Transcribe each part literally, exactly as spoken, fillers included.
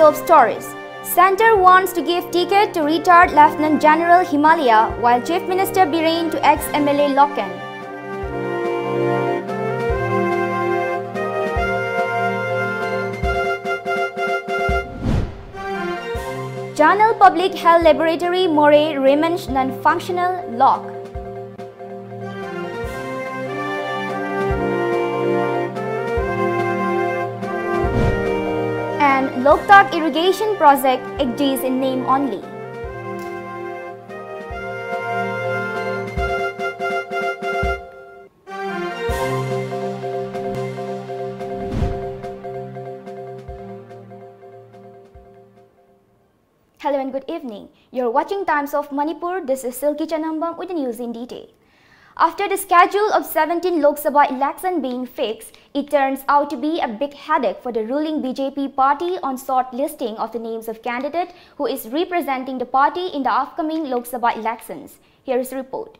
Top stories. Centre wants to give ticket to retired Lieutenant General Himalaya, while Chief Minister Biren to ex-M L A Loken. Janal Public Health Laboratory Moreh remains non-functional, lock. And Loktak Irrigation Project exists in name only. Hello and good evening. You're watching Times of Manipur. This is Silky Chanambam with the news in detail. After the schedule of seventeen Lok Sabha election being fixed, it turns out to be a big headache for the ruling B J P party on shortlisting of the names of candidate who is representing the party in the upcoming Lok Sabha elections. Here is the report.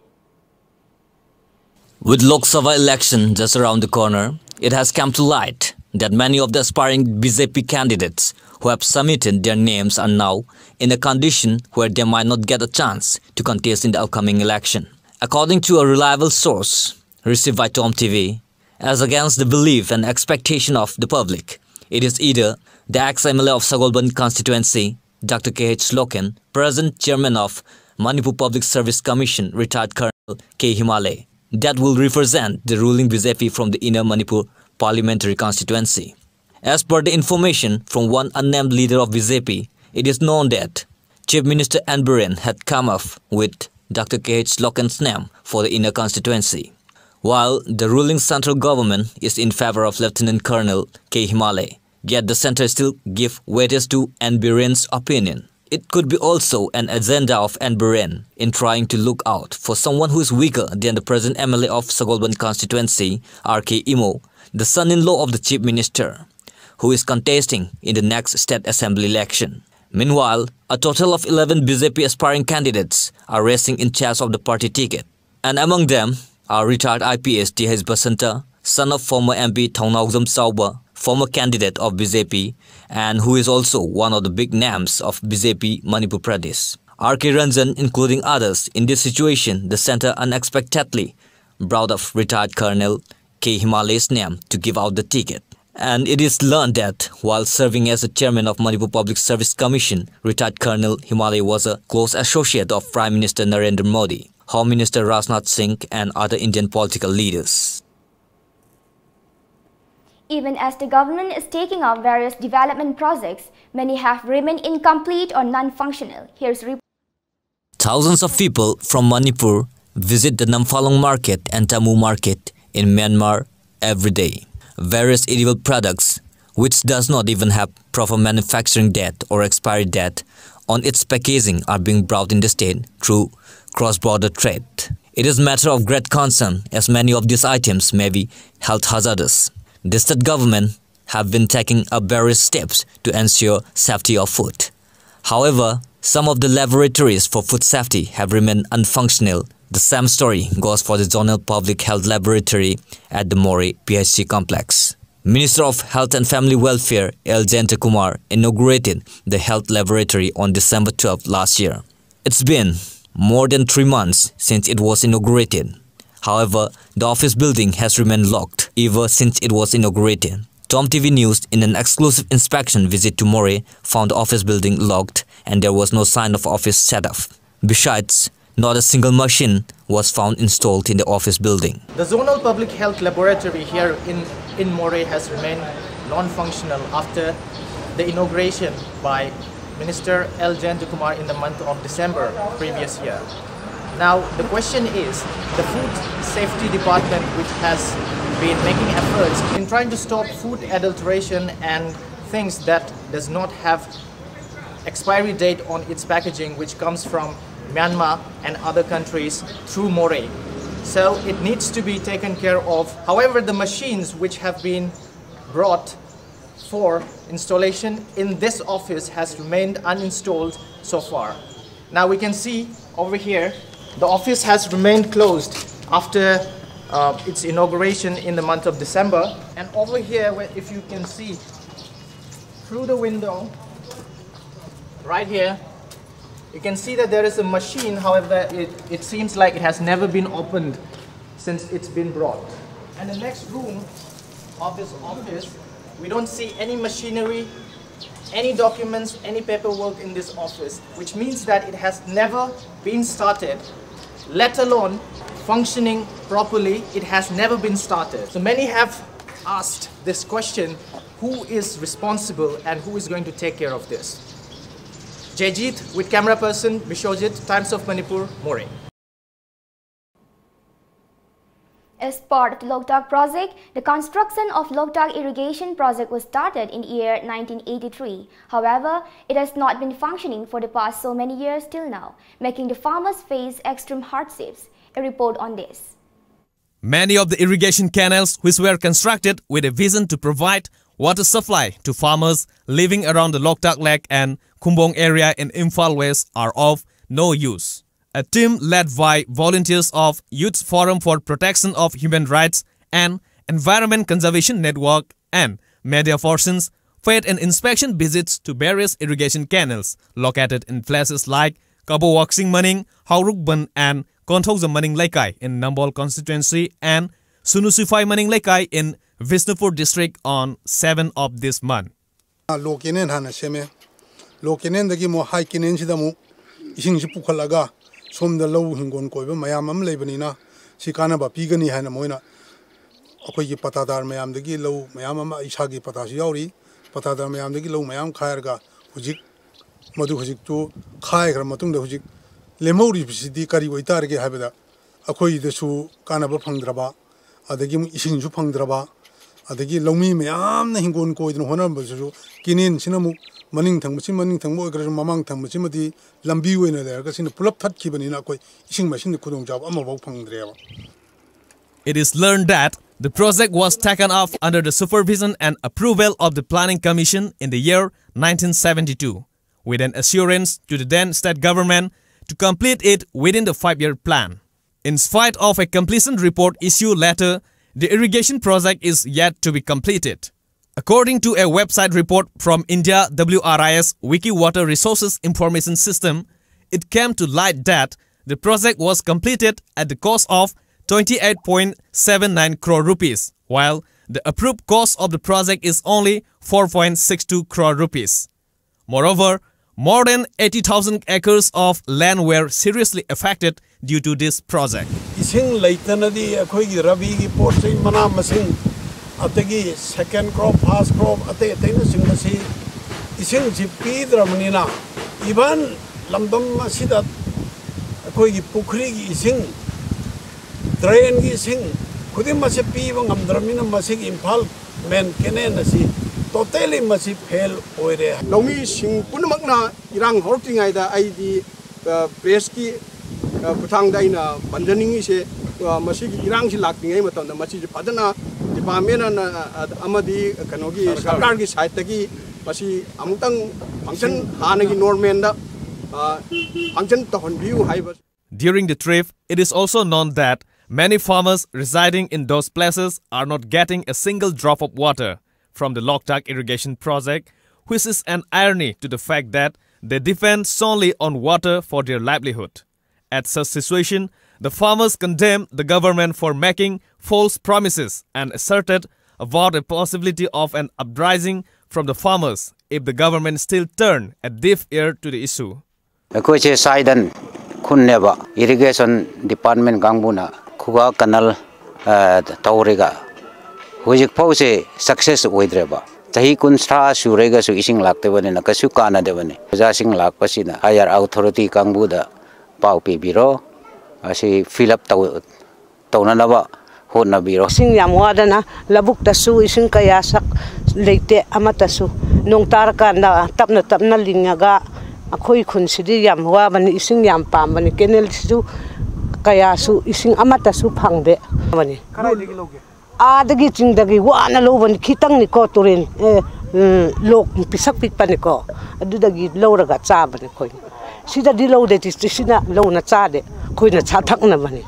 With Lok Sabha election just around the corner, it has come to light that many of the aspiring B J P candidates who have submitted their names are now in a condition where they might not get a chance to contest in the upcoming election. According to a reliable source received by Tom T V, as against the belief and expectation of the public, it is either the ex-M L A of Sagolband constituency, Doctor K H Loken, present chairman of Manipur Public Service Commission, retired Colonel K Himalay, that will represent the ruling B J P from the Inner Manipur parliamentary constituency. As per the information from one unnamed leader of B J P, it is known that Chief Minister N Biren had come up with Doctor K H Loken's name for the Inner constituency, while the ruling central government is in favor of Lieutenant Colonel K Himalay. Yet the center still give weightage to N Biren's opinion. It could be also an agenda of N Biren in trying to look out for someone who is weaker than the present M L A of Sagolband constituency, R K Imo, the son-in-law of the chief minister, who is contesting in the next state assembly election. Meanwhile, a total of eleven B J P aspiring candidates are racing in chase of the party ticket, and among them are retired I P S T H Basanta, son of former M P Thongnaojam Saoba, former candidate of B J P, and who is also one of the big names of B J P Manipur Pradesh. R K Ranjan, including others, in this situation, the centre unexpectedly brought up retired Colonel K Himalay's name to give out the ticket. And it is learned that while serving as the chairman of Manipur Public Service Commission, retired Colonel Himalay was a close associate of Prime Minister Narendra Modi, Home Minister Rajnath Singh, and other Indian political leaders. Even as the government is taking up various development projects, many have remained incomplete or non-functional. Here's report. Thousands of people from Manipur visit the Namfalong market and Tamu market in Myanmar every day. Various edible products, which does not even have proper manufacturing date or expiry date on its packaging, are being brought in the state through cross-border trade. It is matter of great concern, as many of these items may be health hazardous. The state government have been taking up various steps to ensure safety of food. However, some of the laboratories for food safety have remained unfunctional. The same story goes for the Zonal Public Health Laboratory at the Moreh P H C complex. Minister of Health and Family Welfare L Jayanta Kumar inaugurated the health laboratory on December twelfth last year. It's been more than three months since it was inaugurated. However, the office building has remained locked ever since it was inaugurated. Tom T V News, in an exclusive inspection visit to Moreh, found the office building locked and there was no sign of office setup. Besides, not a single machine was found installed in the office building. The Zonal Public Health Laboratory here in, in Moreh has remained non-functional after the inauguration by Minister L Jayanta Kumar in the month of December previous year. Now, the question is, the Food Safety Department, which has been making efforts in trying to stop food adulteration and things that does not have expiry date on its packaging, which comes from Myanmar and other countries through Moreh. So it needs to be taken care of. However, the machines which have been brought for installation in this office has remained uninstalled so far. Now we can see over here, the office has remained closed after uh, its inauguration in the month of December. And over here, where, if you can see through the window, right here, you can see that there is a machine. However, it, it seems like it has never been opened since it's been brought. And the next room of this office, we don't see any machinery, any documents, any paperwork in this office, which means that it has never been started, let alone functioning properly. It has never been started. So many have asked this question, who is responsible and who is going to take care of this? Jayjeet with camera person Bishwajit, Times of Manipur, Moreh. As part of the Loktak project, the construction of Loktak irrigation project was started in year nineteen eighty-three. However, it has not been functioning for the past so many years till now, making the farmers face extreme hardships. A report on this. Many of the irrigation canals which were constructed with a vision to provide water supply to farmers living around the Loktak Lake and Khumbong area in Imphal West are of no use. A team led by volunteers of Youth Forum for Protection of Human Rights and Environment Conservation Network and media persons paid an inspection visits to various irrigation canals located in places like Kabo Waksing Maning, Haurukban and Konthoja Maning Leikai in Nambol constituency and Sunusifai Maning Leikai in Vishnupur district on seven of this month. ꯂꯣ ꯀꯦꯅꯦꯜ ꯍꯥꯟꯅ ꯁꯦꯝꯃꯦ꯫ ꯂꯣ ꯀꯦꯅꯦꯜꯗꯒꯤ ꯑꯃꯨꯛ ꯍꯥꯏ ꯀꯦꯅꯦꯜꯁꯤꯗ ꯑꯃꯨꯛ ꯏꯁꯤꯡꯁꯤ ꯄꯨꯈꯠꯂꯒ ꯁꯣꯝꯗ ꯂꯧ ꯍꯤꯡꯒꯣꯜ ꯀꯣꯏꯕ ꯃꯌꯥꯝ ꯑꯃ ꯂꯩꯕꯅꯤꯅ ꯁꯤ ꯀꯥꯟꯅꯕ ꯄꯤꯒꯅꯤ ꯍꯥꯏꯅ ꯃꯣꯏꯅ ꯑꯩꯈꯣꯏꯒꯤ ꯄꯇꯥꯗꯥꯔ ꯃꯌꯥꯝꯗꯒꯤ ꯂꯧ ꯃꯌꯥꯝ ꯑꯃ, ꯏꯁꯥꯒꯤ ꯄꯇꯥꯁꯨ ꯌꯥꯎꯔꯤ, ꯄꯇꯥꯗꯥꯔ ꯃꯌꯥꯝꯗꯒꯤ ꯂꯧ ꯃꯌꯥꯝ ꯈꯥꯏꯔꯒ ꯍꯧꯖꯤꯛ ꯃꯗꯨ ꯍꯧꯖꯤꯛꯇꯨ ꯈꯥꯏꯈ꯭ꯔ ꯃꯇꯨꯡꯗ ꯍꯧꯖꯤꯛ ꯂꯦꯝꯍꯧꯔꯤꯕꯁꯤꯗꯤ ꯀꯔꯤ ꯑꯣꯏꯇꯥꯔꯒꯦ ꯍꯥꯏꯕꯗ ꯑꯩꯈꯣꯏꯗꯁꯨ ꯀꯥꯟꯅꯕ ꯐꯪꯗ꯭ꯔꯕ, ꯑꯗꯒꯤ ꯑꯃꯨꯛ ꯏꯁꯤꯡꯁꯨ ꯐꯪꯗ꯭ꯔꯕ, ꯑꯗꯒꯤ ꯂꯧꯃꯤ ꯃꯌꯥꯝꯅ ꯍꯤꯡꯒꯣꯜ ꯀꯣꯏꯗꯅ ꯍꯣꯠꯅꯔꯝꯕꯁꯤꯁꯨ ꯀꯦꯅꯦꯜꯁꯤꯅ ꯑꯃꯨꯛ ꯃꯅꯤꯡ ꯊꯪꯕꯁꯤ, ꯃꯅꯤꯡ ꯊꯪꯕ ꯑꯣꯏꯈ꯭ꯔꯁꯨ ꯃꯃꯥꯡ ꯊꯪꯕꯁꯤꯃꯗꯤ ꯂꯝꯕꯤ ꯑꯣꯏꯅ ꯂꯩꯔꯒ ꯁꯤꯅ ꯄꯨꯂꯞ ꯊꯠꯈꯤꯕꯅꯤꯅ ꯑꯩꯈꯣꯏ ꯏꯁꯤꯡ ꯃꯥꯏꯁꯤꯡꯒꯤ ꯈꯨꯗꯣꯡꯆꯥꯕ ꯑꯃꯐꯥꯎ ꯐꯪꯗ꯭ꯔꯦꯕ꯫ It is learned that the project was taken up under the supervision and approval of the Planning Commission in the year nineteen seventy-two, with an assurance to the then state government to complete it within the five-year plan. In spite of a completion report issued later, the irrigation project is yet to be completed. According to a website report from India W R I S Wiki Water Resources Information System, it came to light that the project was completed at the cost of twenty-eight point seven nine crore rupees, while the approved cost of the project is only four point six two crore rupees. Moreover, more than eighty thousand acres of land were seriously affected due to this project. ꯏꯁꯤꯡ ꯂꯩꯇꯅꯗꯤ ꯑꯩꯈꯣꯏꯒꯤ ꯔꯕꯤꯒꯤ ꯄꯣꯠ ꯆꯩ, ꯃꯅꯥ ꯃꯁꯤꯡ, ꯑꯗꯒꯤ second crop, first crop, ꯑꯇꯩ ꯑꯇꯩꯅꯆꯤꯡꯕꯁꯤ ꯏꯁꯤꯡꯁꯤ ꯄꯤꯗ꯭ꯔꯕꯅꯤꯅ, even ꯂꯝꯗꯝ ꯑꯁꯤꯗ ꯑꯩꯈꯣꯏꯒꯤ ꯄꯨꯈ꯭ꯔꯤꯒꯤ ꯏꯁꯤꯡ, drainꯒꯤ ꯏꯁꯤꯡ ꯈꯨꯗꯤꯡꯃꯛꯁꯦ ꯄꯤꯕ ꯉꯝꯗ꯭ꯔꯕꯅꯤꯅ, ꯃꯁꯤꯒꯤ ꯏꯝꯐꯥꯜ main canal ꯑꯁꯤ totally ꯃꯁꯤ fail ꯑꯣꯏꯔꯦ꯫ ꯂꯧꯃꯤꯁꯤꯡ ꯄꯨꯝꯅꯃꯛꯅ ꯏꯔꯥꯡ ꯍꯧꯔꯛꯇ꯭ꯔꯤꯉꯩꯗ ꯑꯩꯗꯤ, ꯑ, pressꯀꯤ, ꯑ, ꯈꯨꯠꯊꯥꯡꯗ ꯑꯩꯅ ꯄꯟꯖꯅꯤꯡꯉꯤꯁꯦ, ꯑ, ꯃꯁꯤꯒꯤ ꯏꯔꯥꯡꯁꯤ ꯂꯥꯛꯇ꯭ꯔꯤꯉꯩ ꯃꯇꯝꯗ ꯃꯁꯤꯁꯦ ꯐꯖꯅ department ꯑꯃꯗꯤ ꯀꯩꯅꯣꯒꯤ ꯁꯔꯀꯥꯔꯒꯤ sideꯇꯒꯤ ꯃꯁꯤ ꯑꯃꯨꯛꯇꯪ function ꯍꯥꯟꯅꯒꯤ normalꯗ, ꯑ, function ꯇꯧꯍꯟꯕꯤꯌꯨ ꯍꯥꯏꯕ꯫ During the trip, it is also known that many farmers residing in those places are not getting a single drop of water from the Loktak irrigation project, which is an irony to the fact that they depend solely on water for their livelihood. At such situation, the farmers condemned the government for making false promises and asserted about a possibility of an uprising from the farmers if the government still turned a deaf ear to the issue. ꯑꯩꯈꯣꯏꯁꯦ ꯁꯥꯏꯗꯟ ꯈꯨꯟꯅꯦꯕ꯫ Irrigation department ꯀꯥꯡꯕꯨꯅ ꯈꯨꯒꯥ canal, ꯑ, ꯇꯧꯔꯒ ꯍꯧꯖꯤꯛꯐꯥꯎꯁꯦ success ꯑꯣꯏꯗ꯭ꯔꯦꯕ꯫ ꯆꯍꯤ ꯀꯨꯟꯊ꯭ꯔꯥ ꯁꯨꯔꯒꯁꯨ ꯏꯁꯤꯡ ꯂꯥꯛꯇꯕꯅꯤꯅ ꯀꯩꯁꯨ ꯀꯥꯟꯅꯗꯕꯅꯤ꯫ ꯄ꯭ꯔꯖꯥꯁꯤꯡ ꯂꯥꯛꯄꯁꯤꯅ higher authority ꯀꯥꯡꯕꯨꯗ ꯄꯥꯎ ꯄꯤꯕꯤꯔꯣ, ꯑꯁꯤ fill up ꯇꯧ-, ꯇꯧꯅꯅꯕ ꯍꯣꯠꯅꯕꯤꯔꯣ꯫ ꯏꯁꯤꯡ ꯌꯥꯝ ꯋꯥꯗꯅ, ꯂꯧꯕꯨꯛꯇꯁꯨ ꯏꯁꯤꯡ ꯀꯌꯥ ꯁꯛ ꯂꯩꯇꯦ ꯑꯃꯠꯇꯁꯨ꯫ ꯅꯣꯡ ꯇꯥꯔꯀꯥꯟꯗ ꯇꯞꯅ ꯇꯞꯅ ꯂꯤꯡꯉꯒ ꯑꯩꯈꯣꯏ ꯈꯨꯟꯁꯤꯗꯤ ꯌꯥꯝ ꯋꯥꯕꯅꯤ, ꯏꯁꯤꯡ ꯌꯥꯝ ꯄꯥꯝꯕꯅꯤ꯫ Canalꯁꯤꯁꯨ ꯀꯌꯥꯁꯨ ꯏꯁꯤꯡ ꯑꯃꯠꯇꯁꯨ ꯐꯪꯗꯦ꯫ ꯀꯗꯥꯏꯗꯒꯤ ꯂꯧꯒꯦ? ꯑꯥꯗꯒꯤ ꯆꯤꯡꯗꯒꯤ ꯋꯥꯅ ꯂꯧꯕꯅꯤ, ꯈꯤꯇꯪꯅꯤꯀꯣ, ꯇꯨꯔꯦꯟ, ꯑꯦ, ꯎꯝ, ꯂꯣꯛ ꯄꯤꯁꯛ ꯄꯤꯛꯄꯅꯤꯀꯣ, ꯑꯗꯨꯗꯒꯤ ꯂꯧꯔꯒ ꯆꯥꯕꯅꯤ ꯑꯩꯈꯣꯏ꯫ ꯁꯤꯗꯗꯤ ꯂꯧꯗꯦ, districtꯁꯤꯅ ꯂꯧꯅ ꯆꯥꯗꯦ, ꯑꯩꯈꯣꯏꯅ ꯆꯥꯊꯛꯅꯕꯅꯤ꯫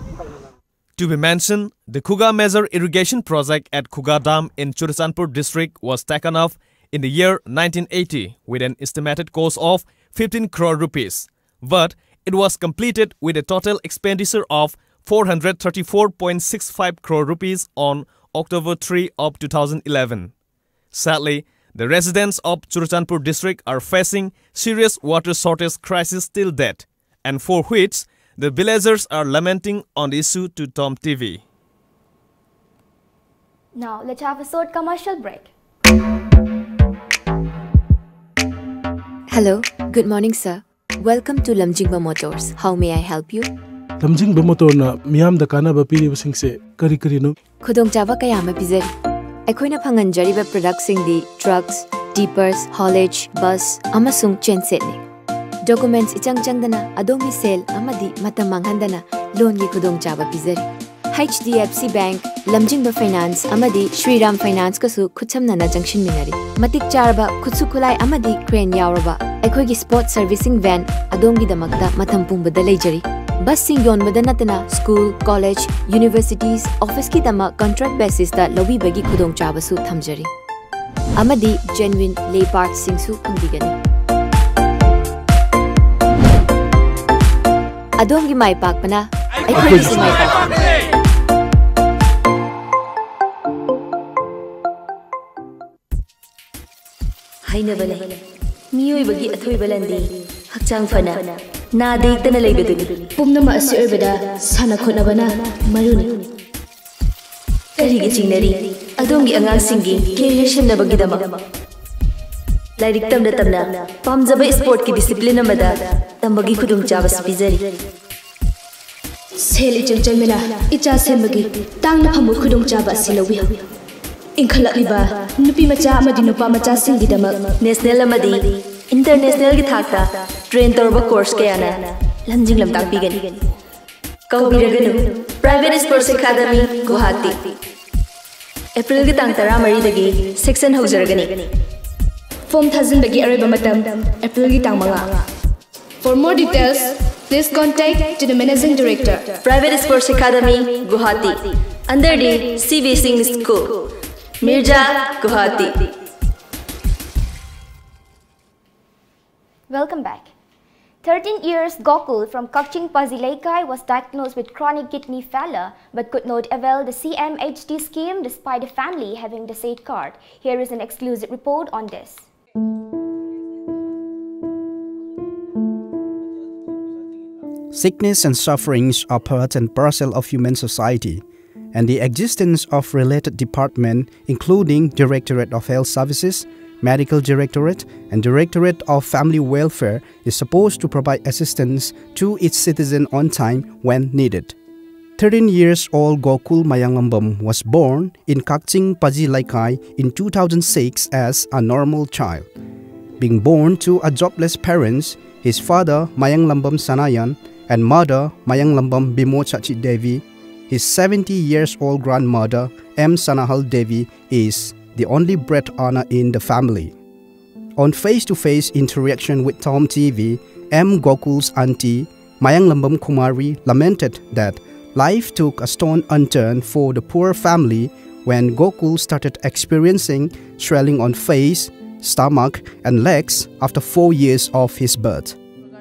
To be mentioned, the Khuga Major Irrigation Project at Khuga Dam in Churachandpur district was taken up in the year nineteen eighty with an estimated cost of fifteen crore rupees. But it was completed with a total expenditure of four hundred thirty-four point six five crore rupees on October three of two thousand eleven. Sadly, the residents of Churachandpur district are facing serious water shortage crisis till date, and for which the villagers are lamenting on the issue to Tom T V. Now, let's have a short commercial break. Hello, good morning, sir. Welcome to Lamjingba Motors. How may I help you? ꯂꯝꯖꯤꯡꯕ ꯃꯣꯇꯣꯔꯅ ꯃꯤꯌꯥꯝꯗ ꯀꯥꯟꯅꯕ ꯄꯤꯔꯤꯕꯁꯤꯡꯁꯦ ꯀꯔꯤ ꯀꯔꯤꯅꯣ? ꯈꯨꯗꯣꯡꯆꯥꯕ ꯀꯌꯥ ꯑꯃ ꯄꯤꯖꯔꯤ꯫ ꯑꯩꯈꯣꯏꯅ ꯐꯪꯍꯟꯖꯔꯤꯕ ꯄ꯭ꯔꯗꯛꯁꯤꯡꯗꯤ trucks, ꯇꯤꯄꯔꯁ, ꯍꯣꯂꯦꯖ, bus ꯑꯃꯁꯨꯡ ꯆꯦꯟꯁꯦꯠꯅꯤ꯫ ꯗꯣꯀꯨꯃꯦꯟꯠꯁ ꯏꯆꯪ ꯆꯪꯗꯅ ꯑꯗꯣꯝꯒꯤ ꯁꯦꯜ ꯑꯃꯗꯤ ꯃꯇꯝ ꯃꯥꯡꯍꯟꯗꯅ ꯂꯣꯟꯒꯤ ꯈꯨꯗꯣꯡꯆꯥꯕ ꯄꯤꯖꯔꯤ꯫ H D F C Bank, ꯂꯝꯖꯤꯡꯕ ꯐꯥꯏꯅꯥꯟꯁ ꯑꯃꯗꯤ ꯁ꯭ꯔꯤꯔꯥꯝ ꯐꯥꯏꯅꯥꯟꯁꯀꯁꯨ ꯈꯨꯠꯁꯝꯅꯅ ꯆꯪꯁꯤꯟꯃꯤꯟꯅꯔꯤ꯫ ꯃꯇꯤꯛ ꯆꯥꯔꯕ ꯈꯨꯠꯁꯨ ꯈꯨꯠꯂꯥꯏ ꯑꯃꯗꯤ ꯀ꯭ꯔꯦꯟ ꯌꯥꯎꯔꯕ ꯑꯩꯈꯣꯏꯒꯤ ꯁ꯭ꯄꯣꯔꯠ ꯁꯔꯚꯤꯁꯤꯡ ꯚꯦꯟ ꯑꯗꯣꯝꯒꯤꯗꯃꯛꯇ ꯃꯇꯝ ꯄꯨꯝꯕꯗ ꯂꯩꯖꯔꯤ꯫ ꯕꯁꯁꯤꯡ ꯌꯣꯟꯕꯗ ꯅꯠꯇꯅ ꯁ꯭ꯀꯨꯜ, ꯀꯣꯂꯦꯖ, ꯌꯨꯅꯤꯚꯔꯁꯤꯇꯤꯁ, ꯑꯣꯐꯤꯁꯀꯤꯗꯃꯛ ꯀꯟꯇ꯭ꯔꯦꯛ ꯕꯦꯁꯤꯁꯇ ꯂꯧꯕꯤꯕꯒꯤ ꯈꯨꯗꯣꯡꯆꯥꯕꯁꯨ ꯊꯝꯖꯔꯤ꯫ ꯑꯃꯗꯤ ꯖꯦꯟꯋꯤꯟ ꯂꯦ ꯄꯥꯔꯠꯁꯤꯡꯁꯨ ꯐꯪꯕꯤꯒꯅꯤ꯫ ꯑꯗꯣꯝꯒꯤ ꯃꯥꯏ ꯄꯥꯛꯄꯅ ꯑꯩꯈꯣꯏꯒꯤꯁꯨ ꯃꯥꯏ ꯄꯥꯛꯄꯅꯤ꯫ ꯍꯥꯏꯅꯕ ꯂꯩ, ꯃꯤꯑꯣꯏꯕꯒꯤ ꯑꯊꯣꯏꯕ ꯂꯟꯗꯤ ꯍꯛꯆꯥꯡ ꯐꯅ ꯅꯥꯗ ꯌꯦꯛꯇꯅ ꯂꯩꯕꯗꯨꯅꯤ꯫ ꯄꯨꯝꯅꯃꯛ ꯑꯁꯤ ꯑꯣꯏꯕꯗ ꯁꯥꯟꯅ ꯈꯣꯠꯅꯕꯅ ꯃꯔꯨꯅꯤ꯫ ꯀꯔꯤꯒꯤ ꯆꯤꯡꯅꯔꯤ? ꯑꯗꯣꯝꯒꯤ ꯑꯉꯥꯡꯁꯤꯡꯒꯤ ꯀꯦꯔꯤꯌꯔ ꯁꯦꯝꯅꯕꯒꯤꯗꯃꯛ ꯂꯥꯏꯔꯤꯛ ꯇꯝꯅ ꯇꯝꯅ ꯄꯥꯝꯖꯕ ꯁ꯭ꯄꯣꯔꯠꯀꯤ ꯗꯤꯁꯤꯄ꯭ꯂꯤꯟ ꯑꯃꯗ ꯇꯝꯕꯒꯤ ꯈꯨꯗꯣꯡꯆꯥꯕꯁꯨ ꯄꯤꯖꯔꯤ꯫ ꯁꯦꯜ ꯏꯆꯪ ꯆꯪꯗꯅ ꯏꯆꯥ ꯁꯦꯝꯕꯒꯤ ꯇꯥꯡꯅ ꯐꯪꯕ ꯈꯨꯗꯣꯡꯆꯥꯕ ꯑꯁꯤ ꯂꯧꯕꯤꯌꯨ꯫ ꯏꯟꯈꯠꯂꯛꯂꯤꯕ ꯅꯨꯄꯤ ꯃꯆꯥ ꯑꯃꯗꯤ ꯅꯨꯄꯥ ꯃꯆꯥꯁꯤꯡꯒꯤꯗꯃꯛ ꯅꯦꯁꯅꯦꯜ ꯑꯃꯗꯤ ꯏꯟꯇꯔꯅꯦꯁꯅꯦꯜꯒꯤ ꯊꯥꯛꯇ ꯇ꯭ꯔꯦꯟ ꯇꯧꯔꯕ ꯀꯣꯔꯁ ꯀꯌꯥꯅ ꯂꯝꯖꯤꯡ ꯂꯝꯇꯥꯛꯄꯤꯒꯅꯤ꯫ ꯀꯧꯕꯤꯔꯒꯅꯨ, ꯄ꯭ꯔꯥꯏꯚꯦꯠ ꯁ꯭ꯄꯣꯔꯠꯁ ꯑꯦꯀꯥꯗꯃꯤ ꯒꯨꯋꯥꯍꯥꯇꯤ꯫ ꯑꯦꯄ꯭ꯔꯤꯜꯒꯤ ꯇꯥꯡ ꯇꯔꯥꯃꯔꯤꯗꯒꯤ ꯁꯦꯛꯁꯟ ꯍꯧꯖꯔꯒꯅꯤ꯫ ꯐꯣꯝ ꯊꯥꯖꯤꯟꯕꯒꯤ ꯑꯔꯣꯏꯕ ꯃꯇꯝ ꯑꯦꯄ꯭ꯔꯤꯜꯒꯤ ꯇꯥꯡ ꯃꯉꯥ꯫ For more details, Please contact to the Managing Director. Private Sports Academy, Guwahati. Under the C B Singh School, Mirja, Guwahati. Welcome back. Thirteen years Gokul from Kakching Pazi Leikai was diagnosed with chronic kidney failure but could not avail the C M H D scheme despite the family having the said card. Here is an exclusive report on this. Sickness and sufferings are part and parcel of human society, and the existence of related department, including Directorate of Health Services, Medical Directorate, and Directorate of Family Welfare, is supposed to provide assistance to its citizen on time when needed. Thirteen years old Gokul Mayanglambam was born in Kakching Pazi Laikai in two thousand six as a normal child. Being born to a jobless parents, his father Mayanglambam Sanayan and mother Mayanglambam Bimochachi Devi, his seventy years old grandmother M Sanahal Devi is the only bread earner in the family. On face-to-face interaction with Tom T V, M Gokul's auntie, Mayanglambam Kumari, lamented that life took a stone unturned for the poor family when Gokul started experiencing swelling on face, stomach, and legs after four years of his birth.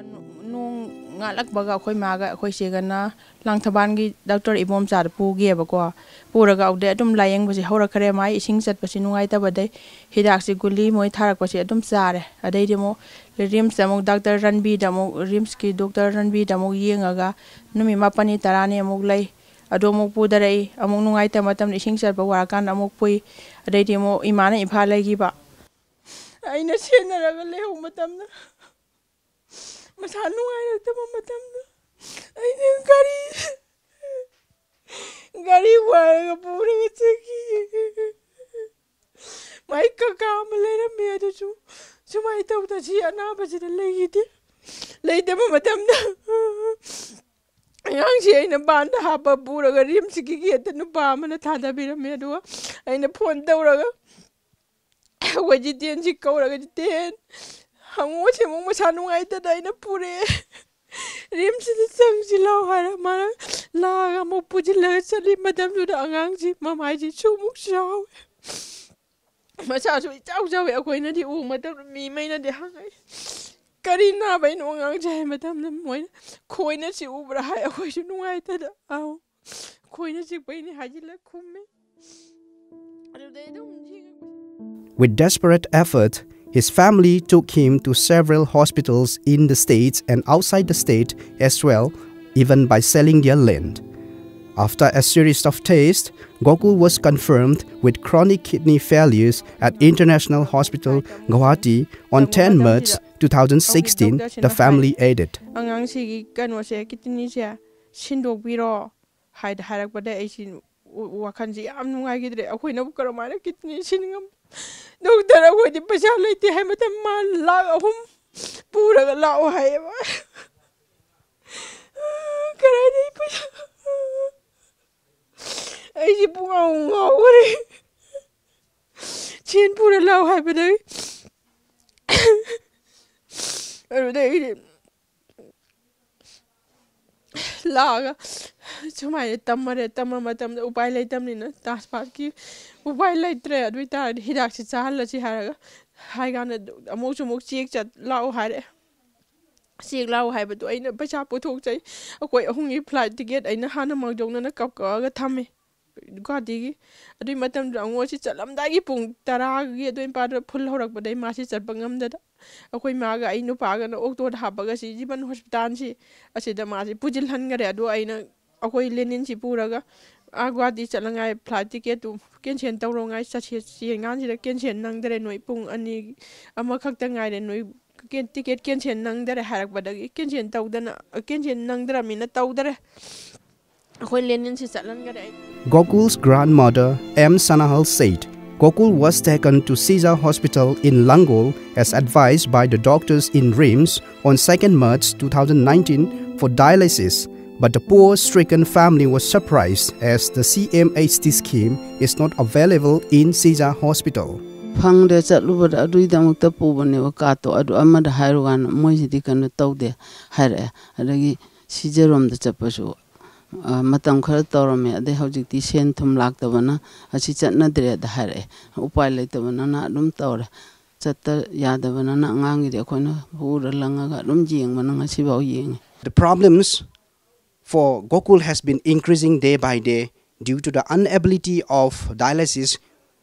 ꯅꯣꯡ ꯉꯥꯜꯂꯛꯄꯒ ꯑꯩꯈꯣꯏ ꯃꯥꯒ ꯑꯩꯈꯣꯏ ꯆꯦꯒꯅ ꯂꯥꯡꯊꯕꯥꯜꯒꯤ doctor ꯏꯕꯣꯝꯆꯥꯗ ꯄꯨꯈꯤꯑꯕꯀꯣ꯫ ꯄꯨꯔꯒ ꯑꯗꯨꯗꯩ ꯑꯗꯨꯝ ꯂꯥꯏꯌꯦꯡꯕꯁꯦ ꯍꯧꯔꯛꯈ꯭ꯔꯦ꯫ ꯃꯥꯏ ꯏꯁꯤꯡ ꯆꯠꯄꯁꯤ ꯅꯨꯡꯉꯥꯏꯇꯕꯗꯩ ꯍꯤꯗꯥꯛꯁꯤ ꯒꯨꯂꯤ ꯃꯣꯏ ꯊꯥꯔꯛꯄꯁꯤ ꯑꯗꯨꯝ ꯆꯥꯔꯦ꯫ ꯑꯗꯩꯗꯤ ꯑꯃꯨꯛ ꯔꯤꯝꯁꯇ ꯑꯃꯨꯛ ꯗꯥꯛꯇꯔ ꯔꯟꯕꯤꯗ ꯑꯃꯨꯛ, ꯔꯤꯝꯁꯀꯤ ꯗꯣꯛꯇꯔ ꯔꯟꯕꯤꯗ ꯑꯃꯨꯛ ꯌꯦꯡꯉꯒ ꯅꯨꯃꯤꯠ ꯃꯥꯄꯟꯅꯤ ꯇꯔꯥꯅꯤ ꯑꯃꯨꯛ ꯂꯩ꯫ ꯑꯗꯨ ꯑꯃꯨꯛ ꯄꯨꯊꯔꯛꯏ꯫ ꯑꯃꯨꯛ ꯅꯨꯡꯉꯥꯏꯇꯕ ꯃꯇꯝꯗ, ꯏꯁꯤꯡ ꯆꯠꯄ ꯋꯥꯔꯀꯥꯟꯗ ꯑꯃꯨꯛ ꯄꯨꯏ꯫ ꯑꯗꯩꯗꯤ ꯑꯃꯨꯛ ꯏꯃꯥꯅ ꯏꯝꯐꯥꯜ ꯂꯩꯈꯤꯕ꯫ ꯑꯩꯅ ꯁꯦꯟꯅꯔꯒ ꯂꯩꯍꯧ ꯃꯇꯝꯗ, ꯃꯁꯥ ꯅꯨꯡꯉꯥꯏꯔꯛꯇꯕ ꯃꯇꯝꯗ ꯑꯩꯅ ꯒꯥꯔꯤ, ꯒꯥꯔꯤ ꯋꯥꯏꯔꯒ ꯄꯨꯔꯒ ꯆꯠꯈꯤ꯫ ꯃꯥꯏ ꯀꯀꯥ ꯑꯃ ꯂꯩꯔꯝꯃꯦ, ꯑꯗꯨꯁꯨ ꯁꯨꯃꯥꯏꯅ ꯇꯧꯗꯅ ꯁꯤ ꯑꯅꯥꯕꯁꯤꯗ ꯂꯩꯈꯤꯗꯦ꯫ ꯂꯩꯇꯕ ꯃꯇꯝꯗ ꯑꯉꯥꯡꯁꯤ ꯑꯩꯅ ꯕꯥꯟꯗ ꯍꯥꯞꯄ ꯄꯨꯔꯒ ꯔꯤꯝꯁꯀꯤ ꯒꯦꯠꯇ ꯅꯨꯄꯥ ꯑꯃꯅ ꯊꯥꯗꯕꯤꯔꯝꯃꯦ꯫ ꯑꯗꯨꯒ ꯑꯩꯅ ꯐꯣꯟ ꯇꯧꯔꯒ ꯑꯩꯈꯣꯏ ꯖꯤꯇꯦꯟꯁꯤ ꯀꯧꯔꯒ, "ꯖꯤꯇꯦꯟ, ꯍꯪꯉꯨꯁꯦ ꯑꯃꯨꯛ ꯃꯁꯥ ꯅꯨꯡꯉꯥꯏꯇꯗꯅ ꯑꯩꯅ ꯄꯨꯔꯛꯑꯦ꯫ ꯔꯤꯝꯁꯁꯤꯗ ꯆꯪꯁꯤ ꯂꯥꯎ ꯍꯥꯏꯔ ꯃꯥꯅ ꯂꯥꯛꯑꯒ ꯑꯃꯨꯛ ꯄꯨꯁꯤꯜꯂꯒ ꯆꯠꯂꯤ꯫ ꯃꯇꯝꯗꯨꯗ ꯑꯉꯥꯡꯁꯤ ꯃꯃꯥꯏꯁꯤ ꯁꯨꯃꯨꯛ ꯆꯥꯎꯋꯦ, ꯃꯁꯥꯁꯨ ꯏꯆꯥꯎ ꯆꯥꯎꯋꯦ꯫ ꯑꯩꯈꯣꯏꯅꯗꯤ ꯎꯕ ꯃꯇꯝꯗ ꯃꯤꯃꯩꯅꯗꯤ ꯍꯪꯉꯛꯏ, "ꯀꯔꯤ ꯅꯥꯕꯩꯅꯣ ꯑꯉꯥꯡꯁꯦ?" ꯍꯥꯏ ꯃꯇꯝꯗ ꯃꯣꯏꯅ, "ꯈꯣꯏꯅ ꯆꯤꯛꯎꯕ꯭ꯔꯥ?" ꯍꯥꯏ꯫ ꯑꯩꯈꯣꯏꯁꯨ ꯅꯨꯡꯉꯥꯏꯇꯗ, "ꯑꯥꯎ, ꯈꯣꯏꯅ ꯆꯤꯛꯄꯩꯅꯤ" ꯍꯥꯏꯖꯤꯜꯂ ꯈꯨꯝꯃꯤ꯫ ꯑꯗꯨꯗꯩ ꯑꯗꯨꯝ ꯌꯦꯡꯉꯛꯄꯁꯦ꯫ With desperate effort, his family took him to several hospitals in the States and outside the state as well, even by selling their land. After a series of tests, Gokul was confirmed with chronic kidney failures at International Hospital Guwahati on ten March two thousand sixteen, the family added. "ꯑꯉꯥꯡꯁꯤꯒꯤ ꯀꯩꯅꯣꯁꯦ, ꯀꯤꯗꯅꯤꯁꯦ ꯁꯤꯟꯗꯣꯛꯄꯤꯔꯣ" ꯍꯥꯏꯗ ꯍꯥꯏꯔꯛꯄꯗ ꯑꯩꯁꯤ ꯋꯥꯈꯜꯁꯤ ꯌꯥꯝ ꯅꯨꯡꯉꯥꯏꯈꯤꯗ꯭ꯔꯦ꯫ ꯑꯩꯈꯣꯏꯅꯕꯨ ꯀꯔꯝꯍꯥꯏꯅ kidney ꯁꯤꯟ ꯉꯝ-, doctor, ꯑꯩꯈꯣꯏꯗꯤ ꯄꯩꯁꯥ ꯂꯩꯇꯦ ꯍꯥꯏ ꯃꯇꯝ ꯃꯥ ꯂꯥꯛ ꯑꯍꯨꯝ ꯄꯨꯔꯒ ꯂꯥꯛꯑꯣ ꯍꯥꯏꯌꯦꯕ꯫ ꯀꯗꯥꯏꯗꯒꯤ ꯄꯩꯁꯥ? ꯑꯩꯁꯦ ꯄꯨꯡꯉꯥꯎ ꯉꯥꯎꯈ꯭ꯔꯦ꯫ ꯁꯦꯟ ꯄꯨꯔ ꯂꯥꯛꯑꯣ ꯍꯥꯏꯕꯗꯒꯤ ꯑꯗꯨꯗꯒꯤꯗꯤ ꯂꯥꯛꯑꯒ ꯁꯨꯃꯥꯏꯅ ꯇꯝꯃꯔꯦ꯫ ꯇꯝꯕ ꯃꯇꯝꯗ ꯎꯄꯥꯏ ꯂꯩꯇꯕꯅꯤꯅ ꯇꯥꯁꯄꯥꯠꯀꯤ ꯎꯄꯥꯏ ꯂꯩꯇ꯭ꯔꯦ꯫ ꯑꯗꯨ ꯑꯣꯏ ꯇꯥꯔꯗꯤ ꯍꯤꯗꯥꯛꯁꯤ ꯆꯥꯍꯜꯂꯁꯤ ꯍꯥꯏꯔꯒ ꯍꯥꯏ ꯀꯥꯟꯗ ꯑꯃꯨꯛꯁꯨ ꯑꯃꯨꯛ ꯆꯦꯛ ꯆꯠ ꯂꯥꯛꯑꯣ ꯍꯥꯏꯔꯛꯑꯦ꯫ ꯆꯦꯛ ꯂꯥꯛꯑꯣ ꯍꯥꯏꯕꯗꯣ ꯑꯩꯅ ꯄꯩꯁꯥ ꯄꯨꯊꯣꯛꯆꯩ꯫ ꯑꯩꯈꯣꯏ ꯑꯍꯨꯝꯒꯤ ꯐ꯭ꯂꯥꯏꯠ ꯇꯤꯀꯦꯠ ꯑꯩꯅ ꯍꯥꯟꯅ ꯃꯥꯡꯖꯧꯅꯅ ꯀꯛ ꯀꯛꯑꯒ ꯊꯝꯃꯤ ꯒꯨꯍꯥꯇꯤꯒꯤ꯫ ꯑꯗꯨꯏ ꯃꯇꯝꯗꯨꯗ ꯑꯉꯣꯟꯁꯤ ꯆꯠꯂꯝꯗꯥꯏꯒꯤ ꯄꯨꯡ ꯇꯔꯥꯒꯤ ꯑꯗꯨꯋꯥꯏ ꯃꯄꯥꯗ ꯐꯨꯜ ꯍꯧꯔꯛꯄꯗꯩ ꯃꯥꯁꯤ ꯆꯠꯄ ꯉꯝꯗꯗ ꯑꯩꯈꯣꯏ ꯃꯥꯒ ꯑꯩ ꯅꯨꯄꯥꯒꯅ ꯑꯣꯛꯇꯣꯗ ꯍꯥꯞꯄꯒ ꯁꯤ ꯖꯤꯕꯟ ꯍꯣꯁꯄꯤꯇꯥꯜꯁꯤ ꯑꯁꯤꯗ ꯃꯥꯁꯤ ꯄꯨꯁꯤꯜꯍꯟꯈꯔꯦ꯫ ꯑꯗꯣ ꯑꯩꯅ ꯑꯩꯈꯣꯏ ꯂꯦꯅꯤꯟꯁꯤ ꯄꯨꯔꯒ ꯑꯥ ꯒꯨꯍꯥꯇꯤ ꯆꯠꯅꯉꯥꯏ ꯐ꯭ꯂꯥꯏꯠ ꯇꯤꯀꯦꯠꯇꯨ ꯀꯦꯟꯁꯦꯜ ꯇꯧꯔꯣꯉꯥꯏ ꯆꯠꯁꯦ ꯆꯦꯟꯀꯥꯟꯁꯤꯗ ꯀꯦꯟꯁꯦꯜ ꯅꯪꯗꯔꯦ, ꯅꯣꯏ ꯄꯨꯡ ꯑꯅꯤ ꯑꯃꯈꯛꯇ ꯉꯥꯏꯔꯦ, ꯅꯣꯏ ꯀꯦꯟ-, ꯇꯤꯀꯦꯠ ꯀꯦꯟꯁꯦꯜ ꯅꯪꯗꯔꯦ ꯍꯥꯏꯔꯛꯄꯗꯒꯤ ꯀꯦꯟꯁꯦꯜ ꯇꯧꯗꯅ, ꯀꯦꯟꯁꯦꯜ ꯅꯪꯗ꯭ꯔꯃꯤꯅ ꯇꯧꯗꯔꯦ꯫ ꯑꯩꯈꯣꯏ ꯂꯦꯅꯤꯟꯁꯤ ꯆꯠꯍꯟꯈꯔꯦ ꯑꯩ꯫ Gokul's grandmother, M Sanahal, said Gokul was taken to Sija Hospital in Langol as advised by the doctors in RIMS on second March two thousand nineteen for dialysis, but the poor stricken family was surprised as the C M H T scheme is not available in Sija Hospital. ꯐꯪꯗ꯭ꯔꯦ, ꯆꯠꯂꯨꯕꯗ ꯑꯗꯨꯒꯤꯗꯃꯛꯇ ꯄꯨꯕꯅꯦꯕ ꯀꯥꯔꯠꯇꯣ, ꯑꯗꯨ ꯑꯃꯗ ꯍꯥꯏꯔꯨꯀꯥꯟꯗ ꯃꯣꯏꯁꯤꯗꯤ ꯀꯩꯅꯣ ꯇꯧꯗꯦ ꯍꯥꯏꯔꯛꯑꯦ꯫ ꯑꯗꯒꯤ ꯁꯤꯖꯔꯣꯝꯗ ꯆꯠꯄꯁꯨ, ꯑ, ꯃꯇꯝ ꯈꯔ ꯇꯧꯔꯝꯃꯦ, ꯑꯗꯩ ꯍꯧꯖꯤꯛꯇꯤ ꯁꯦꯟ ꯊꯨꯝ ꯂꯥꯛꯇꯕꯅ ꯑꯁꯤ ꯆꯠꯅꯗ꯭ꯔꯦꯗ ꯍꯥꯏꯔꯛꯑꯦ꯫ ꯎꯄꯥꯏ ꯂꯩꯇꯕꯅꯤꯅ ꯑꯗꯨꯝ ꯇꯧꯔꯦ꯫ ꯆꯠꯇ ꯌꯥꯗꯕꯅꯤꯅ ꯑꯉꯥꯡꯒꯤꯗꯤ ꯑꯩꯈꯣꯏꯅ ꯄꯨꯔ ꯂꯪꯉꯒ ꯑꯗꯨꯝ ꯌꯦꯡꯕꯅ ꯉꯁꯤꯐꯥꯎ ꯌꯦꯡꯉꯤ꯫ The problems for Gokul has been increasing day by day due to the inability of dialysis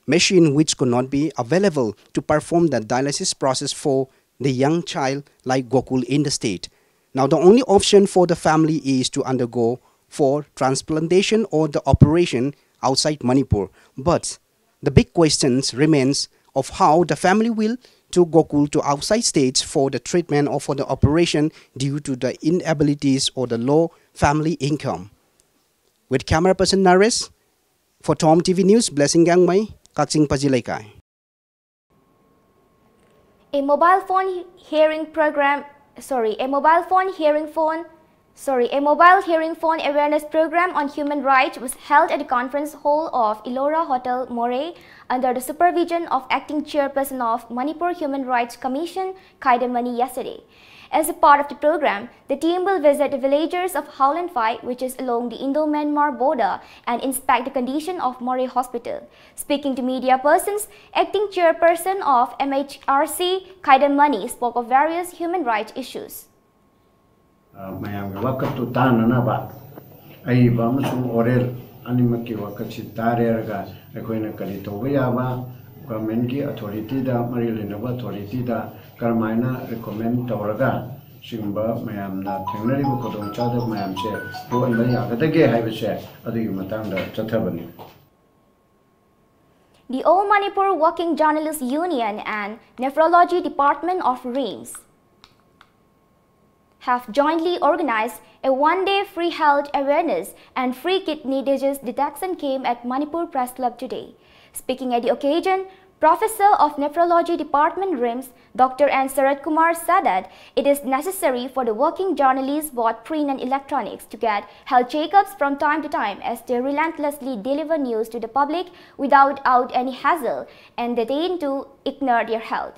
machine, which could not be available to perform the dialysis process for the young child like Gokul in the state. Now, the only option for the family is to undergo for transplantation or the operation outside Manipur. But the big questions remains of how the family will to Gokul to outside states for the treatment or for the operation due to the inabilities or the low family income. With camera person Naresh, for Tom T V News, Blessing Gangmei, Kakching Paji Leikai. A mobile phone hearing program, sorry, a mobile phone hearing phone, sorry, a mobile hearing phone awareness program on human rights was held at the conference hall of Elora Hotel, Moreh, under the supervision of acting chairperson of Manipur Human Rights Commission, Khaidam Mani, yesterday. As a part of the program, the team will visit the villages of Howland Phai, which is along the Indo-Myanmar border, and inspect the condition of Moreh Hospital. Speaking to media persons, acting chairperson of M H R C, Khaidam Mani, spoke of various human rights issues. ꯃꯌꯥꯝꯒꯤ ꯋꯥꯀꯠꯇꯨ ꯇꯥꯅꯅꯕ ꯑꯏꯕ ꯑꯃꯁꯨꯡ oral ꯑꯅꯤꯃꯛꯀꯤ ꯋꯥꯀꯠꯁꯤ ꯇꯥꯔꯦꯔꯒ ꯑꯩꯈꯣꯏꯅ ꯀꯔꯤ ꯇꯧꯕ ꯌꯥꯕ, governmentꯀꯤ authorityꯗ, ꯃꯔꯤ ꯂꯩꯅꯕ authorityꯗ ꯀꯔꯝꯍꯥꯏꯅ recommend ꯇꯧꯔꯒ ꯁꯤꯒꯨꯝꯕ ꯃꯌꯥꯝꯅ ꯊꯦꯡꯅꯔꯤꯕ ꯈꯨꯗꯣꯡꯆꯥꯗꯕ ꯃꯌꯥꯝꯁꯦ ꯀꯣꯛꯍꯟꯕ ꯌꯥꯒꯗꯒꯦ ꯍꯥꯏꯕꯁꯦ ꯑꯗꯨꯒꯤ ꯃꯇꯥꯡꯗ ꯆꯠꯊꯕꯅꯤ꯫ The All Manipur Working Journalists Union and Nephrology Department of RIMS have jointly organized a one-day free health awareness and free kidney disease detection camp at Manipur Press Club today. Speaking at the occasion, Professor of Nephrology Department, RIMS, Doctor N Sarat Kumar said that it is necessary for the working journalists, both print and electronics, to get health checkups from time to time, as they relentlessly deliver news to the public without out any hassle, and they tend to ignore their health.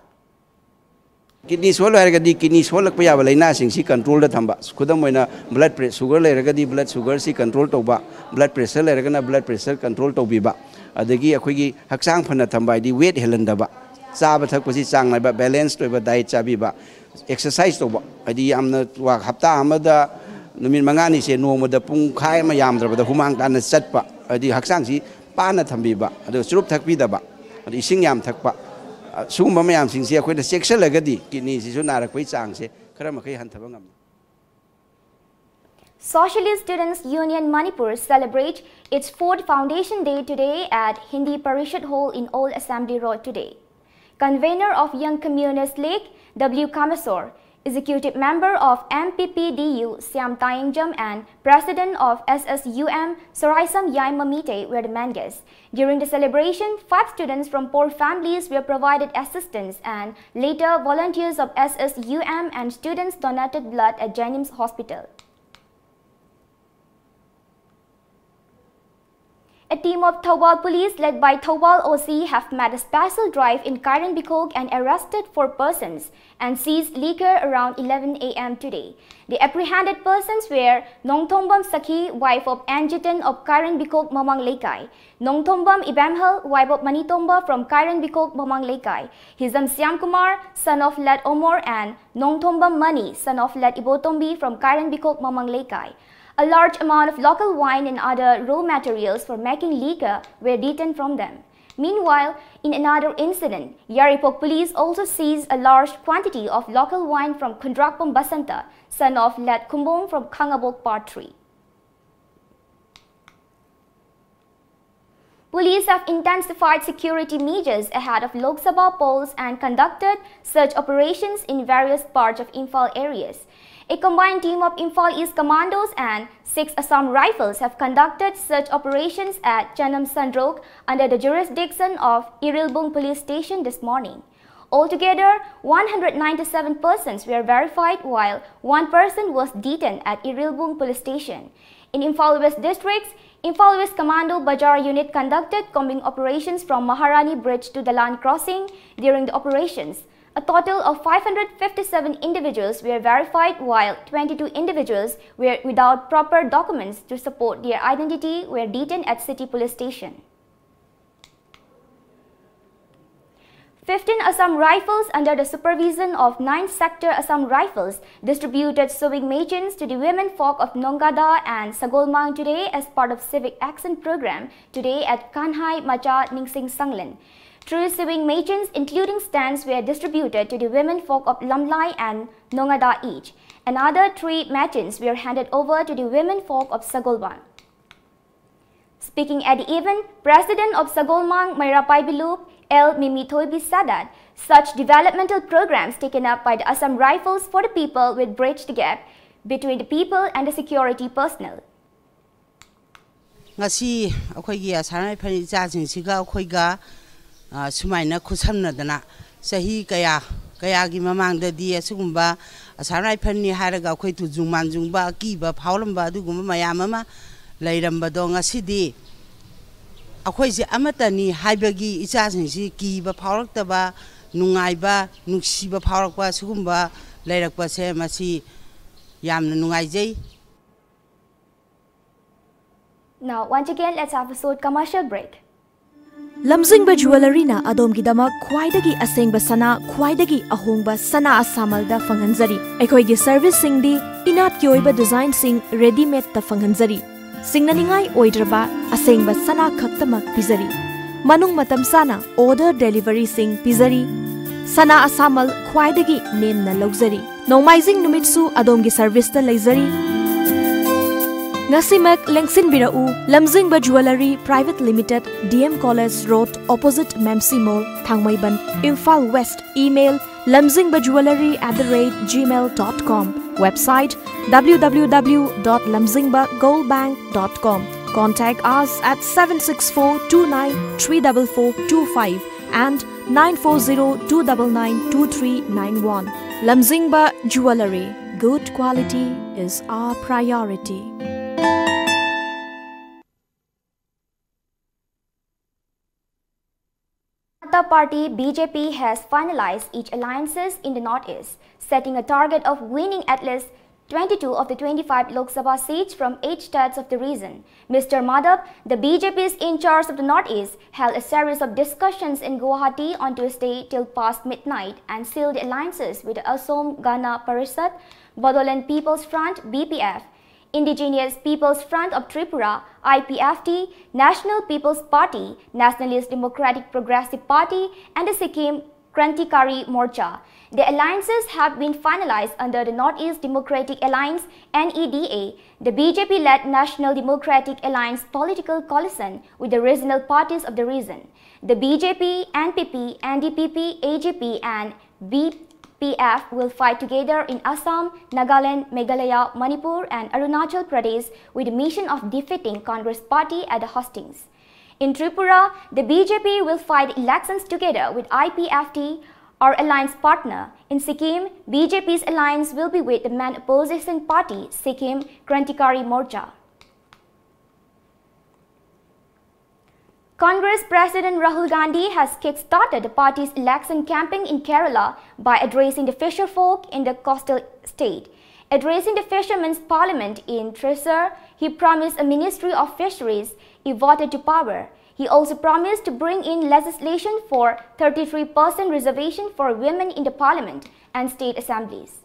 Kidney ꯁꯣꯜꯂꯣ ꯍꯥꯏꯔꯒꯗꯤ kidney ꯁꯣꯜꯂꯛꯄ ꯌꯥꯕ ꯂꯥꯏꯅꯥꯁꯤꯡꯁꯤ ꯀꯟꯇ꯭ꯔꯣꯜꯗ ꯊꯝꯕ, ꯈꯨꯗꯝ ꯑꯣꯏꯅ blood pray sugar ꯂꯩꯔꯒꯗꯤ blood ꯁꯨꯒꯔꯁꯤ control ꯇꯧꯕ, blood pressure ꯂꯩꯔꯒꯅ blood pressure control ꯇꯧꯕꯤꯕ, ꯑꯗꯒꯤ ꯑꯩꯈꯣꯏꯒꯤ ꯍꯛꯆꯥꯡ ꯐꯅ ꯊꯝꯕ ꯍꯥꯏꯗꯤ ꯋꯦꯠ ꯍꯦꯜꯍꯟꯗꯕ, ꯆꯥꯕ ꯊꯛꯄꯁꯤ ꯆꯥꯡ ꯅꯥꯏꯕ ꯕꯦꯂꯦꯟꯁ ꯑꯣꯏꯕ ꯗꯥꯏꯠ ꯆꯥꯕꯤꯕ, ꯑꯦꯛꯁꯔꯁꯥꯏꯁ ꯇꯧꯕ, ꯍꯥꯏꯗꯤ ꯌꯥꯝꯅ ꯋꯥ- ꯍꯞꯇꯥ ꯑꯃꯗ ꯅꯨꯃꯤꯠ ꯃꯉꯥꯅꯤꯁꯦ ꯅꯣꯡꯃꯗ ꯄꯨꯡꯈꯥꯏ ꯑꯃ ꯌꯥꯝꯗ꯭ꯔꯕꯗ ꯍꯨꯃꯥꯡ ꯇꯥꯅ ꯆꯠꯄ, ꯍꯥꯏꯗꯤ ꯍꯛꯆꯥꯡꯁꯤ ꯄꯥꯅ ꯊꯝꯕꯤꯕ, ꯑꯗꯨꯒ ꯆꯨꯔꯨꯞ ꯊꯛꯄꯤꯗꯕ, ꯑꯗꯨ ꯏꯁꯤꯡ ꯌꯥꯝ ꯊꯛꯄ, ꯑ, ꯁꯤꯒꯨꯝꯕ ꯃꯌꯥꯝꯁꯤꯡꯁꯤ ꯑꯩꯈꯣꯏꯅ ꯆꯦꯛꯁꯤꯜꯂꯒꯗꯤ ꯀꯤꯗꯅꯤꯁꯤꯁꯨ ꯅꯥꯔꯛꯄꯒꯤ ꯆꯥꯡꯁꯦ ꯈꯔ ꯃꯈꯩ ꯍꯟꯊꯕ ꯉꯝꯃꯤ꯫ Socialist Students Union Manipur celebrates its fourth Foundation Day today at Hindi Parishad Hall in Old Assembly Road today. Convener of Young Communist League, W Kameswar, Executive Member of M P P D U, Siam Tayengjam, and President of S S U M, Soraisam Yaimamite, were the main guests. During the celebration, five students from poor families were provided assistance, and later volunteers of S S U M and students donated blood at JNIMS Hospital. A team of Thoubal police led by Thoubal O C have made a special drive in Kairenbikhok and arrested four persons and seized liquor around eleven A M today. The apprehended persons were Nongthombam Sakhi, wife of Anjitan of Kairenbikhok Mamang Leikai, Nongthombam Ibamhal, wife of Manitomba from Kairenbikhok Mamang Leikai, Hizam Siamkumar, son of Late Omor, and Nongthombam Mani, son of Late Ibotombi from Kairenbikhok Mamang Leikai. A large amount of local wine and other raw materials for making liquor were taken from them. Meanwhile, in another incident, Yairipok police also seized a large quantity of local wine from Khundrakpam Basanta, son of Late Khumbong from Khangabok Part three. Police have intensified security measures ahead of Lok Sabha polls and conducted search operations in various parts of Imphal areas. A combined team of Imphal East Commandos and six Assam Rifles have conducted search operations at Chanam Sandrok under the jurisdiction of Irilbung Police Station this morning. Altogether, one hundred ninety-seven persons were verified, while one person was detained at Irilbung Police Station. In Imphal West District's Imphal West Commando Bajar Unit conducted combing operations from Maharani Bridge to Dalan Crossing. During the operations, a total of five hundred fifty-seven individuals were verified, while twenty-two individuals were without proper documents to support their identity were detained at City Police Station. Fifteen Assam Rifles, under the supervision of ninth Sector Assam Rifles, distributed sewing machines to the women folk of Nongada and Sagolmang today as part of civic action program today at Kanhai Macha Ningsing Sanglen. Three sewing machines, including stands, were distributed to the women folk of Lamlai and Nongada each. Another three machines were handed over to the women folk of Sagolmang. Speaking at the event, President of Sagolmang, Maira Paibilup, L Mimi Thoibi, said that such developmental programs taken up by the Assam Rifles for the people will bridge the gap between the people and the security personnel. ꯉꯁꯤ ꯑꯩꯈꯣꯏꯒꯤ Assam rifle ꯏꯆꯥꯁꯤꯡꯁꯤꯒ ꯑꯩꯈꯣꯏꯒ ꯁꯨꯃꯥꯏꯅ ꯈꯨꯠꯁꯝꯅꯗꯅ, ꯆꯍꯤ ꯀꯌꯥ ꯀꯌꯥꯒꯤ ꯃꯃꯥꯡꯗꯗꯤ ꯑꯁꯤꯒꯨꯝꯕ ꯑꯁꯥꯝ ꯔꯥꯏꯐꯜꯅꯤ ꯍꯥꯏꯔꯒ ꯑꯩꯈꯣꯏ ꯇꯨꯖꯨꯡ ꯃꯥꯟꯖꯨꯡꯕ, ꯑꯀꯤꯕ ꯐꯥꯎꯔꯝꯕ ꯑꯗꯨꯒꯨꯝꯕ ꯃꯌꯥꯝ ꯑꯃ ꯂꯩꯔꯝꯕꯗꯣ, ꯉꯁꯤꯗꯤ ꯑꯩꯈꯣꯏꯁꯦ ꯑꯃꯠꯇꯅꯤ ꯍꯥꯏꯕꯒꯤ ꯏꯆꯥꯁꯤꯡꯁꯤ ꯀꯤꯕ ꯐꯥꯎꯔꯛꯇꯕ, ꯅꯨꯡꯉꯥꯏꯕ, ꯅꯨꯡꯁꯤꯕ ꯐꯥꯎꯔꯛꯄ ꯁꯤꯒꯨꯝꯕ ꯂꯩꯔꯛꯄꯁꯦ, ꯃꯁꯤ ꯌꯥꯝꯅ ꯅꯨꯡꯉꯥꯏꯖꯩ꯫ Now, once again, let's have a short commercial break. ꯂꯝꯖꯤꯡꯕ ꯖꯨꯋꯦꯂꯔꯤꯅ ꯑꯗꯣꯝꯒꯤꯗꯃꯛ ꯈ꯭ꯋꯥꯏꯗꯒꯤ ꯑꯁꯦꯡꯕ ꯁꯅꯥ, ꯈ꯭ꯋꯥꯏꯗꯒꯤ ꯑꯍꯣꯡꯕ ꯁꯅꯥ ꯑꯁꯥꯃꯜꯗ ꯐꯪꯍꯟꯖꯔꯤ꯫ ꯑꯩꯈꯣꯏꯒꯤ ꯁꯔꯚꯤꯁꯁꯤꯡꯗꯤ ꯏꯅꯥꯠꯀꯤ ꯑꯣꯏꯕ ꯗꯤꯖꯥꯏꯟꯁꯤꯡ ꯔꯦꯗꯤꯃꯦꯗꯇ ꯐꯪꯍꯟꯖꯔꯤ꯫ ꯁꯤꯡꯅꯅꯤꯡꯉꯥꯏ ꯑꯣꯏꯗ꯭ꯔꯕ ꯑꯁꯦꯡꯕ ꯁꯅꯥ ꯈꯛꯇꯃꯛ ꯄꯤꯖꯔꯤ꯫ ꯃꯅꯨꯡ ꯃꯇꯝ ꯆꯥꯅ ꯑꯣꯔꯗꯔ ꯗꯦꯂꯤꯚꯔꯤꯁꯤꯡ ꯄꯤꯖꯔꯤ꯫ ꯁꯅꯥ ꯑꯁꯥꯃꯜ ꯈ꯭ꯋꯥꯏꯗꯒꯤ ꯅꯦꯝꯅ ꯂꯧꯖꯔꯤ꯫ ꯅꯣꯡꯃꯥꯏꯖꯤꯡ ꯅꯨꯃꯤꯠꯁꯨ ꯑꯗꯣꯝꯒꯤ ꯁꯔꯚꯤꯁꯇ ꯂꯩꯖꯔꯤ꯫ ꯉꯁꯤꯃꯛ ꯂꯦꯡꯁꯤꯟꯕꯤꯔꯛꯎ, Lamzingba jewellery private limited, D M college road, opposite Memsi mall, Thangmeiband, Imphal west. Email Lamzingba Jewellery at the rate gmail dot com. Website, w w w dot lamzingba gold bank dot com. Contact us at seven six four two nine three double four two five and nine four zero two double nine two three nine one. Lamzingba Jewellery. Good quality is our priority. Janata Party, B J P, has finalized its alliances in the Northeast, setting a target of winning at least twenty-two of the twenty-five Lok Sabha seats from eight states of the region. Mister Madhav, the B J P's in charge of the Northeast, held a series of discussions in Guwahati on Tuesday till past midnight and sealed alliances with the Assam Gana Parishad, Bodoland People's Front, B P F, Indigenous People's Front of Tripura, I P F T, National People's Party, Nationalist Democratic Progressive Party, and the Sikkim Krantikari Morcha. The alliances have been finalized under the Northeast Democratic Alliance, N E D A, the B J P-led National Democratic Alliance political coalition with the regional parties of the region. The B J P, N P P, N D P P, A G P, and B P F will fight together in Assam, Nagaland, Meghalaya, Manipur, and Arunachal Pradesh with the mission of defeating Congress party at the hustings. In Tripura, the B J P will fight elections together with I P F T, our alliance partner. In Sikkim, B J P's alliance will be with the main opposition party, Sikkim Krantikari Morcha. Congress President Rahul Gandhi has kick-started the party's election campaign in Kerala by addressing the fisher folk in the coastal state. Addressing the fishermen's parliament in Thrissur, he promised a Ministry of Fisheries if voted to power. He also promised to bring in legislation for thirty-three percent reservation for women in the parliament and state assemblies.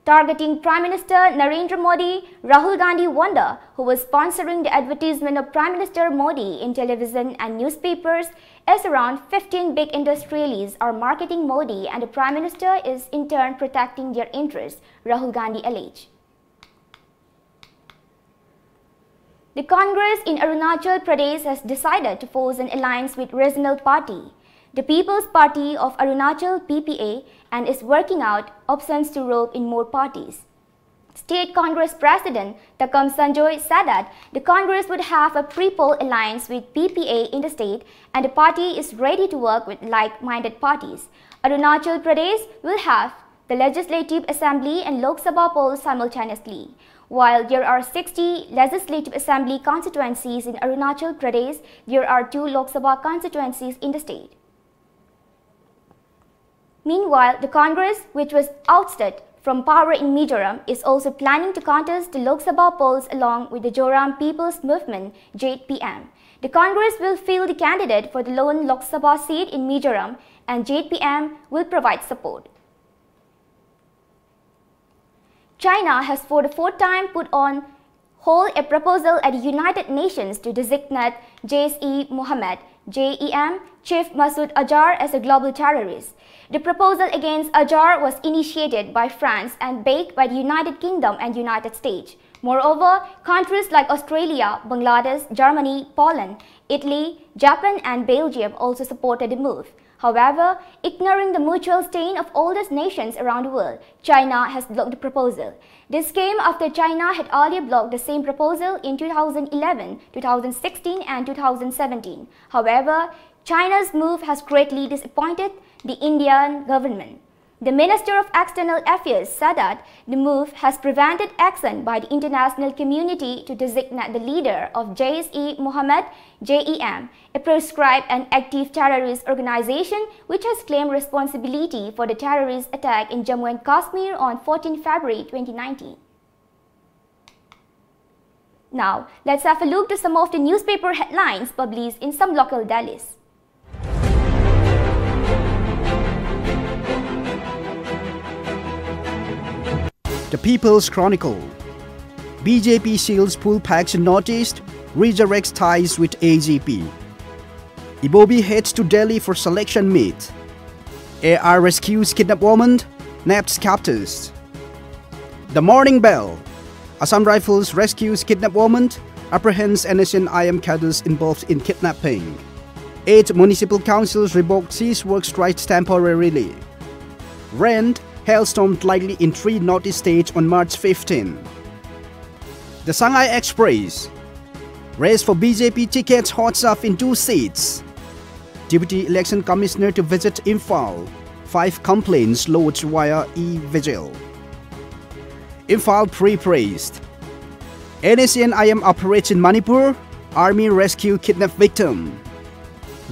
Targeting Prime Minister Narendra Modi, Rahul Gandhi wonder who was sponsoring the advertisement of Prime Minister Modi in television and newspapers, as around fifteen big industrialists are marketing Modi and the Prime Minister is in turn protecting their interests, Rahul Gandhi alleged. The Congress in Arunachal Pradesh has decided to forge an alliance with regional party. the People's Party of Arunachal, P P A, and is working out options to rope in more parties. State Congress President Takam Sanjoy said that the Congress would have a pre-poll alliance with P P A in the state, and the party is ready to work with like-minded parties. Arunachal Pradesh will have the Legislative Assembly and Lok Sabha polls simultaneously. While there are sixty Legislative Assembly constituencies in Arunachal Pradesh, there are two Lok Sabha constituencies in the state. Meanwhile, the Congress, which was ousted from power in Mizoram, is also planning to contest the Lok Sabha polls along with the Zoram People's Movement, Z P M. The Congress will field the candidate for the lone Lok Sabha seat in Mizoram, and Z P M will provide support. China has for the fourth time put on hold a proposal at the United Nations to designate Jaish-e-Mohammed, J E M, chief Masood Azhar as a global terrorist. The proposal against Azhar was initiated by France and backed by the United Kingdom and United States. Moreover, countries like Australia, Bangladesh, Germany, Poland, Italy, Japan, and Belgium also supported the move. However, ignoring the mutual stain of all these nations around the world, China has blocked the proposal. This came after China had earlier blocked the same proposal in two thousand eleven, two thousand sixteen, and two thousand seventeen. However, China's move has greatly disappointed the Indian government. The Minister of External Affairs said that the move has prevented action by the international community to designate the leader of Jaish-e-Mohammed, J E M, a proscribed and active terrorist organization which has claimed responsibility for the terrorist attack in Jammu and Kashmir on fourteenth February twenty nineteen. Now, let's have a look to some of the newspaper headlines published in some local dailies. The People's Chronicle. B J P seals poll packs in Northeast, resurrects ties with A G P. Ibobi heads to Delhi for selection meet. A R rescues kidnapped woman, naps captors. The Morning Bell. Assam Rifles rescues kidnapped woman, apprehends N S C N I M cadres involved in kidnapping. Eight municipal councils revoke cease works strikes temporarily. Rain, hailstorm likely in three northeast states on March fifteen. The Shanghai Express. Race for B J P tickets hot up in two seats. Deputy Election Commissioner to visit Imphal. Five complaints lodged via e-vigil. Imphal Free Press. N S C N I M operates in Manipur. Army rescue kidnapped victim.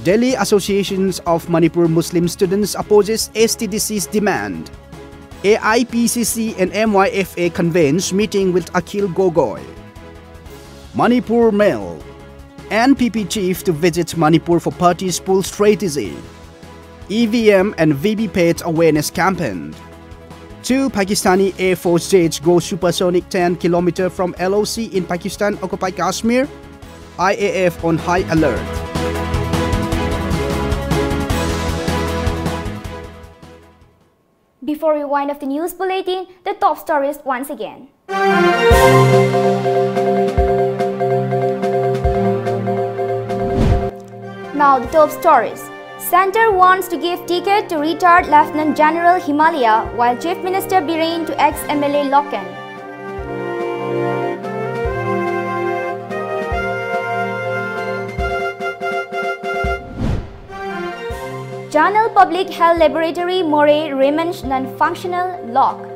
Delhi Associations of Manipur Muslim Students opposes S T D C's demand. A I P C C and M Y F A convenes meeting with Akhil Gogoi. Manipur Mail. N P P chief to visit Manipur for party's poll strategy. E V M and V V P A T awareness campaign. Two Pakistani Air Force jets go supersonic ten kilometer from L O C in Pakistan-occupied Kashmir. I A F on high alert. Before we wind up the news bulletin, the top stories once again. Now, the top stories. Centre wants to give ticket to retired Lieutenant General Himalia, while Chief Minister Biren to ex-M L A Loken. Channel Public Health Laboratory Moreh remains non-functional, Lok.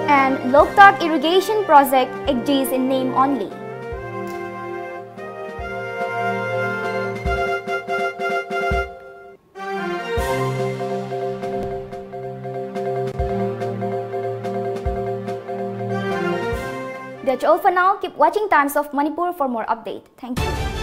And Loktak Irrigation Project exists in name only. That's all for now. Keep watching Times of Manipur for more update. Thank you.